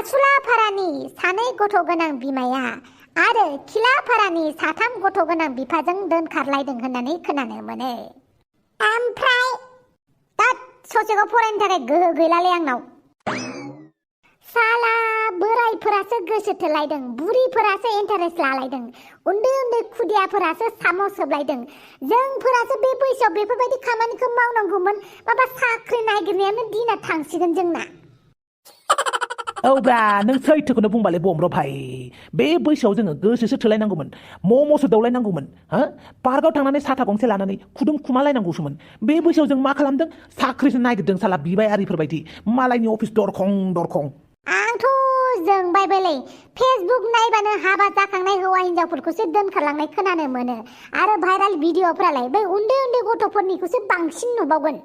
आसुलाफारानि सानै गथ' गोनां बिमाया आरो खिलाफारानि साथाम गथ' गोनां बिफाजों दोनखारलायदों होननानै खोनानो मोनो। ओमफ्राय दा ससेखौ फरायनो थाखाय गोहो गैलालै आंनाव। साला बोरायफोरासो गोसो थोलायदों, बुरिफोरासो इन्टारेस्ट लालायदों, उन्दै उन्दै खुदियाफोरासो साम' सोबलायदों। जोंफोरासो बे बैसोआव बेफोरबायदि खामानिखौ मावनांगौमोन। माबा साख्रि नागिरनायानो दिना थांसिगोन जोंना। औब्रा नों सैथोखौनो बुंबालै बम्र भाई। बे बैसोआव जोङो गोसोसो थोलायनांगौमोन, मम'सो दौलायनांगौमोन, पार्कआव थांनानै साथा गंसे लानानै खुदुम खुमालायनांगौसोमोन। बे बैसोआव जों मा खालामदों? साख्रिसो नागिरदों साला बिबायारिफोर बायदि, मालायनि अफिस दरखं दरखं। आंथ' जोंबायलै फेसबुक नायबानो हाबा जाखांनाय हौवा हिनजावफोरखौसो दोनखारलांनाय खोनानो मोनो। आरो भाइराल भिडिअफ्रालाय बै उन्दै उन्दै गथ'फोरनिखौसो बांसिन नुबावगोन।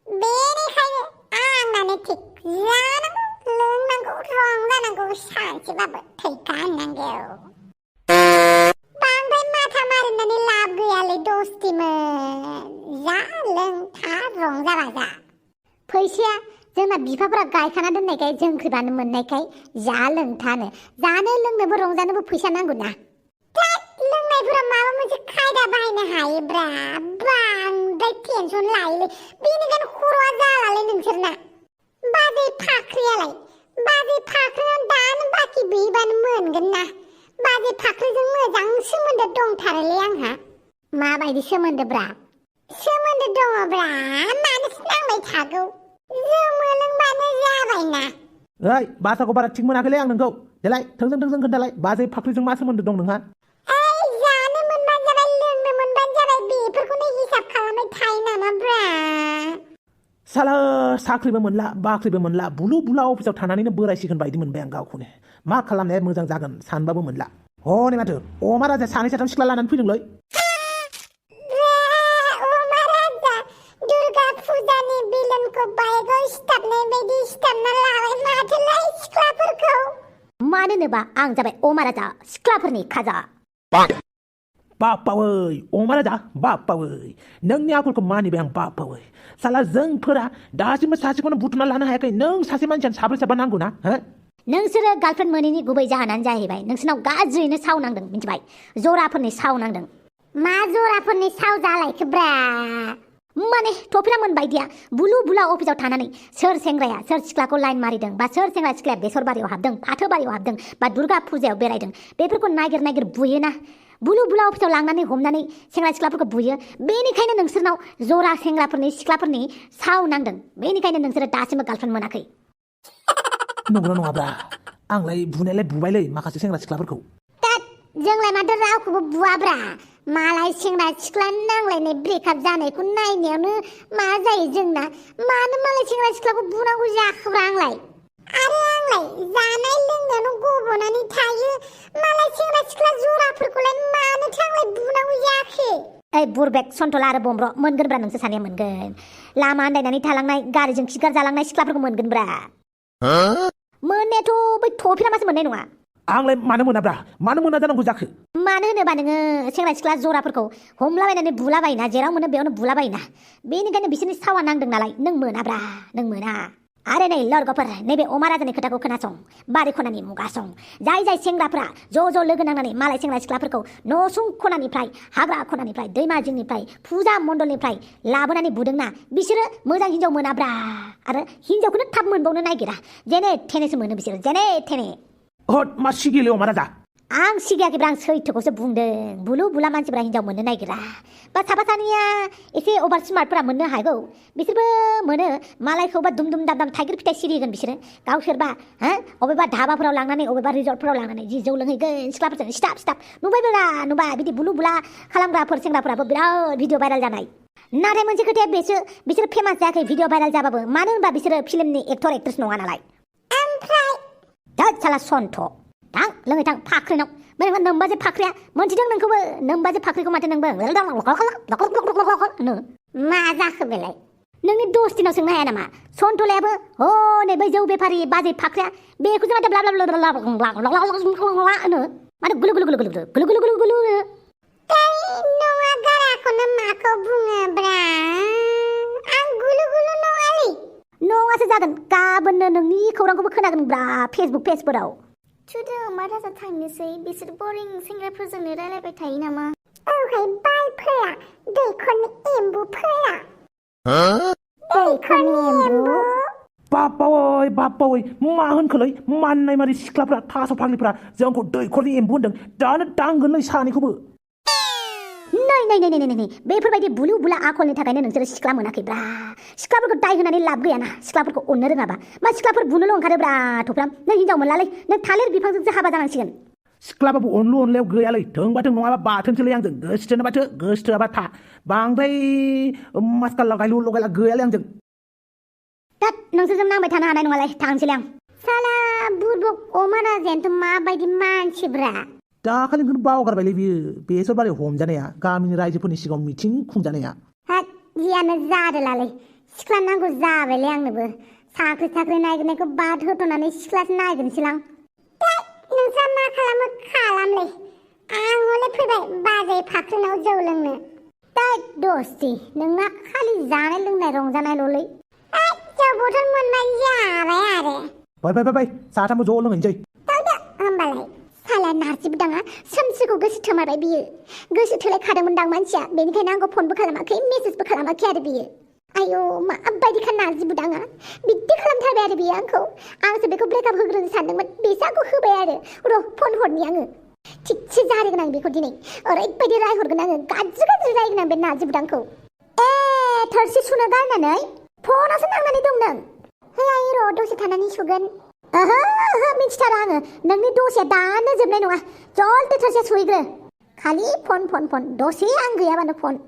बेनिखायनो आंनानो थिग, जानांगौ लोंनांगौ रंजानांगौ, सानसेबाबो थैखा होननांगौ। बांद्राय माथा मारिनानै लाब गैयालै दस्तिमोन, जा लों था रंजा बाजा। फैसाया जोंना बिफाफोरा गायखाना दोननायखाय जोंख्रिबानो मोननायखाय जा लोंथानो, जानो लोंनोबो रंजानोबो फैसा नांगौ ना। लोंनायफोरा माबा मोनसे खायदा बाहायनो हायोब्रा, बांद्राय टेनसन लायोलै, बेनिखायनो खर'आ जालालै नोंसोरना। बाजै फाख्रियालाय, बाजै फाख्रिनाव दानो बाखि बिबानो मोनगोन ना। बाजै फाख्रिजों मोजां सोमोन्दो दंथारोलै आंहा। माबायदि सोमोन्दोब्रा? सोमोन्दो दङब्रा, मानोसो नांबाय थागौ, जोमो लोंबानो जाबायना। ओइ बाथ्राखौ बारा थिग मोनाखैलै आं नोंखौ। देलाय थोंजों थोंजों खोन्थालाय, बाजै फाख्रिजों मा सोमोन्दो दं नोंहा? ओइ जानो मोनबानो जाबाय, लोंनो मोनबानो जाबाय, बेफोरखौनो हिसाब खालामबाय थायो नामाब्रा? साला साख्रिबो मोनला बाख्रिबो मोनला, बुलु बुला अफिसाव थानानैनो बोरायसिगोन बायदि मोनबाय आं गावखौनो। मा खालामनाया मोजां जागोन सानबाबो मोनला। हनै माथो अमा राजा सानै साथाम सिख्ला लानानै फैदोंलै। अमा राजा दुर्गा फुजानि बिलनखौ बाइकआव सिथाबनाय बायदि सिथाबना लाबाय माथोलाय सिख्लाफोरखौ। मानो होनोबा आं जाबाय अमा राजा, सिख्लाफोरनि खाजा। बापावै अमा राजा बापावै, नोंनि आखलखौ मानिबाय आं बापावै। साला जोंफोरा दासिमबो सासेखौनो बुथुमना लानो हायाखै, नों सासे मानसियानो साब्रै साबा नांगौ ना? नोंसोरो गार्लफ्रेन्ड मोनैनि गुबै जाहोनानो जाहैबाय नोंसोरनाव गाज्रियैनो साव नांदों, मिथिबाय? जराफोरनि साव नांदों। मा जराफोरनि साव जालायखोब्रा? माने थफिना बायदिया बुलु बुला अफिसाव थानानै सोर सेंग्राया सोर सिख्लाखौ लाइन मारिदों, बा सोर सेंग्रा सिख्लाया बेसर बारियाव हाबदों, फाथो बारियाव हाबदों, बा दुर्गा फुजायाव बेरायदों, बेफोरखौ नागिर नागिर बुयोना। बुलु बुला अफिसाव लांनानै हमनानै सेंग्रा सिख्लाफोरखौ बुयो। बेनिखायनो नोंसोरनाव जरा सेंग्राफोरनि सिख्लाफोरनि साव नांदों, बेनिखायनो नोंसोरो दासिमबो गार्लफ्रेन्ड मोनाखै। नंगौना नङाब्रा? आंलाय बुनायलाय बुबायलै माखासे सेंग्रा सिख्लाफोरखौ। जोंलाय माथो रावखौबो बुवाब्रा, मालाय सेंग्रा सिख्ला नांलायनाय ब्रेकआप जानायखौ नायनायावनो मा जायो जोंना। मानो मालाय सेंग्रा सिख्लाखौ बुनांगौ जाखोब्रा आंलाय? आरो आंलाय जानाय लोंनायावनो गब'नानै थायो, मालाय सेंग्रा सिख्ला जराफोरखौलाय मानोथो आंलाय बुनांगौ जाखो? ओइ बुरबेक सन्थला आरो बम्ब्र, मोनगोनब्रा नोंसोर सानैया मोनगोन। लामा आन्दायनानै थालांनाय, गारिजों खिगार जालांनाय सिख्लाफोरखौ मोनगोनब्रा। मोननायाथ' बै थफिनामासो मोननाय नङा। आंलाय मानो मोनाब्रा? मानो मोना जानांगौ जाखो? मानो होनोबा नोङो सेंग्रा सिख्ला जराफोरखौ हमलाबायनानै बुलाबायोना, जेराव मोनो बेयावनो बुलाबायोना। बेनिखायनो बिसोरनि सावा नांदों नालाय नों मोनाब्रा, नों मोना। आरो नै लरग'फोर, नैबे अमा राजानि खोथाखौ खोनासं, बारि खनानि मुगासं। जाय जाय सेंग्राफ्रा ज' ज' लोगो नांनानै मालाय सेंग्रा सिख्लाफोरखौ न'सुं खनानिफ्राय, हाग्रा खनानिफ्राय, दैमा जिंनिफ्राय, फुजा मण्डलनिफ्राय लाबोनानै बुदोंना, बिसोरो मोजां हिनजाव मोनाब्रा। आरो हिनजावखौनो थाब मोनबावनो नागिरा, जेने थेनेसो मोनो बिसोरो, जेने थेने। हट मा सिगिले अमा राजा? आं सिगायाखैब्रा, आं सैथोखौसो बुंदों। बुलु बुला मानसिफ्रा हिनजाव मोननो नागिरा, बा साफा सानैया एसे अभार स्मार्टफोरा मोननो हागौ, बिसोरबो मोनो। मालायखौबा दुम दुम दाम दाम थाइगिर फिथाइ सिरिगोन बिसोरो, गावसोरबा अबेबा धाबाफोराव लांनानै, अबेबा रिजर्टफोराव लांनानै जि जौ लोंहैगोन सिख्लाफोरजों सिथाब सिथाब। नुबायब्रा नुबाय, बिदि बुलु बुला खालामग्राफोर सेंग्राफोराबो बिराद भिडिअ भाइराल जानाय। नाथाय मोनसे खोथाया बेसो, बिसोर फेमास जायाखै भिडिअ भाइराल जाबाबो, मानो होनबा बिसोरो फिल्मनि एक्टर एक्ट्रेस नङा नालाय। ओमफ्राय दाद साला सन्थ' थां लोङै थां फाख्रिनाव। बै नोमबाजै फाख्रिया मोनथिदों नोंखौबो, नोमबाजै फाख्रिखौ माथो नोंबो मा जाखो बेलाय? नोंनि दस्तिनाव सोंनो हाया नामा? सन्थलायाबो हनै बै जौ बेफारि बाजै फाख्रिया बेखौसो माथो ब्ला ब्ला ब्ला ब्ला होनो, माथो गुलु गुलु गुलु गुलु गुलु गुलु गुलु गुलु। नङा गाराखौनो माखौ बुङोब्रा? आं गुलु गुलु नङालै। नङासो जागोन गाबोननो नोंनि खौरांखौबो खोनागोनब्रा फेसबुक पेजफोराव थुदो माराजा थांनोसै बिसोर बरिं सेंग्राफोरजोंनो रायलायबाय थायो नामा औहाय बालफोरा दैखरनि एम्बुफोरा दैखरनि एम्बु बाप्पावै मा होनखोलै माननाय मारि सिख्लाफ्रा थास' फाग्लिफ्रा जोंखौ दैखरनि एम्बु होनदों दानो दांगोनलै सानैखौबो नै बेफोरबायदि बुलु बुला आखलनि थाखायनो नोंसोरो सिख्ला मोनाखैब्रा सिख्लाफोरखौ दाय होनानै लाब गैयाना सिख्लाफोरखौ अननो रोङाबा मा सिख्लाफोर बुनोल' ओंखारोब्रा थफ्लाम नों हिनजाव मोनलालै नों थालिर बिफांजोंसो हाबा जानांसिगोन सिख्लाबाबो अनलायाव गैयालै थोंबाथों नङाबा बाथोनसोलै आंजों गोसोथोना बाथो गोसोथोआबा था बांद्राय मासकाल लगायलु लगायला गैयालै आंजों दाद नोंसोरजों नांबाय थानो हानाय नङालाय थांसैलाय आं साला बुरबक अमा राजायानोथ' माबायदि मानसिब्रा दाखालिखौनो बावगारबायलै बियो बेसर बारियाव हमजानाया गामिनि रायजोफोरनि सिगाङाव मिथिं खुंजानाया हाद जियानो जादोलालै सिख्ला नांगौ जाबायलै आंनोबो साख्रि नागिरनायखौ बाद होथ'नानै सिख्लासो नागिरनोसैलां नोंस्रा मा खालामो खालामलै आं हले फैबाय बाजै फाख्रिनाव जौ लोंनो दाद दस्ति नोंना खालि जानाय लोंनाय रंजानायल'लै जौ बथल मोनबाय जाबाय आरो बाय साथामबो ज' लोंहैनोसै होमबालाय साला नारजि बुदाङा सोमस्रिखौ गोसो थोमारबाय बियो गोसो थोलायखादोंमोनदां मानसिया बेनिखायनो आंखौ फनबो खालामाखै मेसेजबो खालामाखै आरो बियो आयौ माबायदिखा नारजि बुदाङा बिदि खालामथारबाय आरो बियो आंखौ आंसो बेखौ ब्रेकआप होग्रोनो सानदोंमोन बेसो आंखौ होबाय आरो र' फन हरनि आङो थिगसे जारिगोन आं बेखौ दिनै ओरैबायदि रायहरगोन आङो गाज्रि रायगोन आं बे नारजि बुदांखौ थोरसि सुनो गारनानै फनासो नांनानै दं नों है आइ र' दसे थानानै सुगोन ओहो मिथिथारा आङो नोंनि दसेया दानो जोबनाय नङा जलदि थोरसिया सुहैग्रो खालि फन दसे आं गैयाबानो फन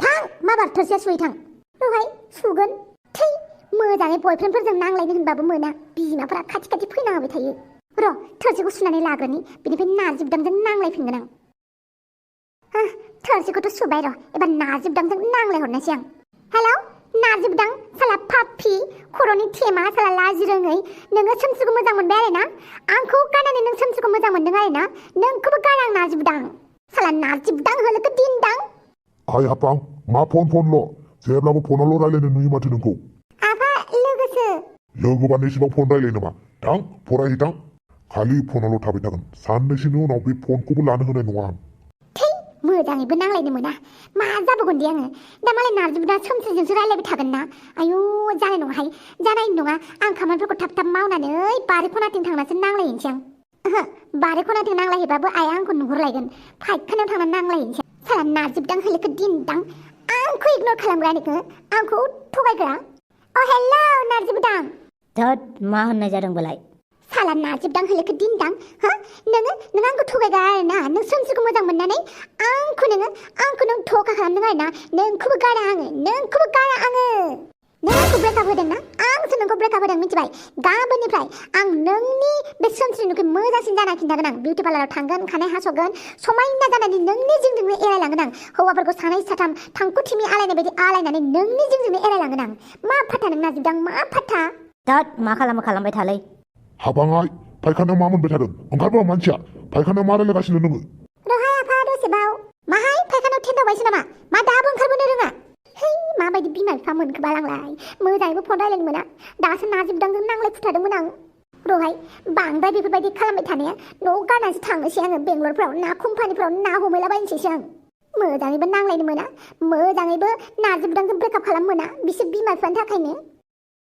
थां माबार थोरसिया सुहै थां रहाय सुगोन थै मोजाङै बयफ्रेन्डफोरजों नांलायनो होनबाबो मोना बिमाफोरा खाथि फैना होबाय थायो र' थोरसिखौ सुनानै लाग्रोनि बिनिफ्राय नारजि बुदांजों नांलायफिनगोन आं थोरसिखौथ' सुबाय र' एबार नारजि बुदांजों नांलायहरनोसै आं हेलौ नारजि बुदां साला पापि खर'नि थेमा साला लाजि रोङै नोङो सोमस्रिखौ मोजां मोनबाय आरो ना आंखौ गारनानै नों सोमस्रिखौ मोजां मोनदों आरो ना नोंखौबो गार आं नारजि बुदां साला नारजि बुदां होलोखो दिनदां आइ आफां मा फनल' जेब्लाबो फनावल' रायलायनो नुयो माथो नोंखौ आफा लोगोसो लोगोबानो एसेबां फन रायलायो नामा थां फरायहैथां खालि फनावल' थाबाय थागोन साननैसोनि उनाव बे फनखौबो लानो होनाय नङा आं मोजाङैबो नांलायनो मोना मा जाबोगोन दे आङो दा मालाय नारजि बुदा सोमस्रिजोंसो रायलायबाय थागोन ना आयु जानाय नङा आं खामानिफोरखौ थाब मावनानै बारि खनाथिं थांनासो नांलायहैनोसै आं ओहो बारि खनाथिं नांलायहैबाबो आइया आंखौ नुहुरलायगोन फाइखानायाव थांनानै नांलायहैनोसै साला नारजि बुदां होलोखो दिनदां आंखौ इगनर खालामग्रा नोङो आंखौ थगायग्रा हेलौ नारजि बुदां धोद मा होननाय जादों बेलाय साला नारजि बुदां होलोखो दिनदां नों आंखौ थगायग्रा आरो ना नों सोमस्रिखौ मोजां मोननानै आंखौ नों धोखा खालामदों आरो ना नोंखौबो गारा आङो नों आंखौ ब्रेकआप होदों ना आंसो नोंखौ ब्रेकआप होदों मिथिबाय गाबोननिफ्राय आं नोंनि बे सोमस्रिनिख्रुइ मोजांसिन जाना खिन्थागोन आं बिउटि पार्लाराव थांगोन खानाय हास'गोन समायना जानानै नोंनि जिंजोंनो एरायलांगोन आं हौवाफोरखौ सानै साथाम थांखु थिमि आलायनाय बायदि आलायनानै नोंनि जिंजोंनो एरायलांगोन आं मा फाथा नों नारजि बुदां मा फाथा धोद मा खालामबाय थालै हाबाङाय फायखानायाव मा मोनबाय थादों ओंखारबा मानसिया फायखानायाव मा रायलायगासिनो नोङो रहाय आफा दसेबाव माहाय फायखानायाव थेन्दावबायसो नामा मा दाबो ओंखारबोनो रोङा है माबायदि बिमा बिफा मोनखोबाल आंलाय मोजाङैबो फन रायलायनो मोना दासो नारजि बुदांजों नांलाय फुथारदोंमोन आं रहाय बांद्राय बेफोरबायदि खालामबाय थानाया न'आव गारनासो थांनोसै आङो बेंगलरफ्राव ना कम्पानिफ्राव ना हमहैलाबायनोसैसो आं मोजाङैबो नांलायनो मोना मोजाङैबो नारजि बुदांजों ब्रेकआप खालामनो मोना बिसोर बिमा बिफानि थाखायनो